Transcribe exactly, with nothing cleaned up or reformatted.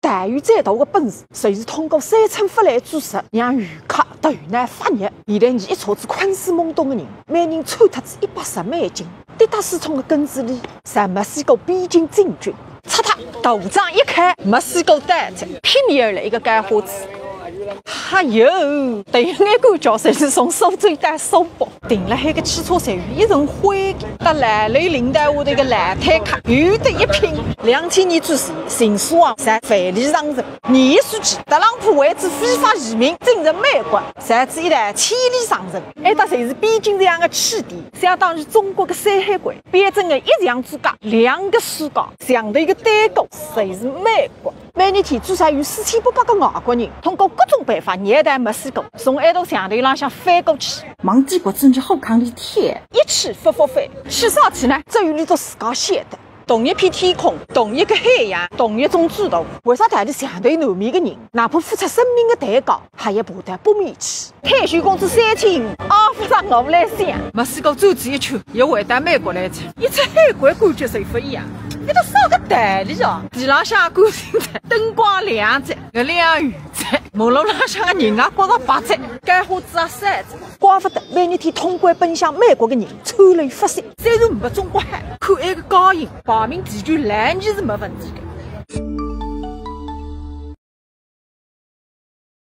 弹丸再大个本事，侪是通过三乘法来组合，让游客头脑发热。现在伲一车子困死懵懂个人，每人抽脱仔一百十美金。跌打水冲个根子里，在墨西哥边境进军。嚓嚓，大仗一开，墨西哥到哉，拼命而来一个干花子。哎哟，头一眼感觉侪是从苏州到苏北。 停辣海个汽车侪有一层灰，搭烂烂领带下头个烂坦克，有得一拼。两千年之前，秦始皇在万里长城，二十世纪，特朗普为仔非法移民进入美国，造仔一条千里长城。埃搭侪是边境墙个起点，相当于中国个山海关，变成了一墙之隔，两个世界，墙头一个对过，侪是美国。 每日天至少有四千八百个外国人通过各种办法绕到墨西哥，从埃堵墙头浪向翻过去，往帝国主义后坑里跳，一去不复返。去啥去呢？只有伊拉自家晓得。同一片天空，同一个海洋，同一种制度，为啥道理墙头难民个人，哪怕付出生命个代价，也要爬到北面去？退休工资三千五，阿勿着我来想。墨西哥转仔一圈，又回到美国来哉，一只海关感觉侪勿一样。搿个啥个道理啊？地浪向干净哉， 灯光亮哉，月亮圆哉，马路浪向个人也觉着白哉，干花子也少哉。怪勿得每日天通关奔向美国个人川流不息。虽然没中国好，看埃个交警，排名第九，来年是没问题个。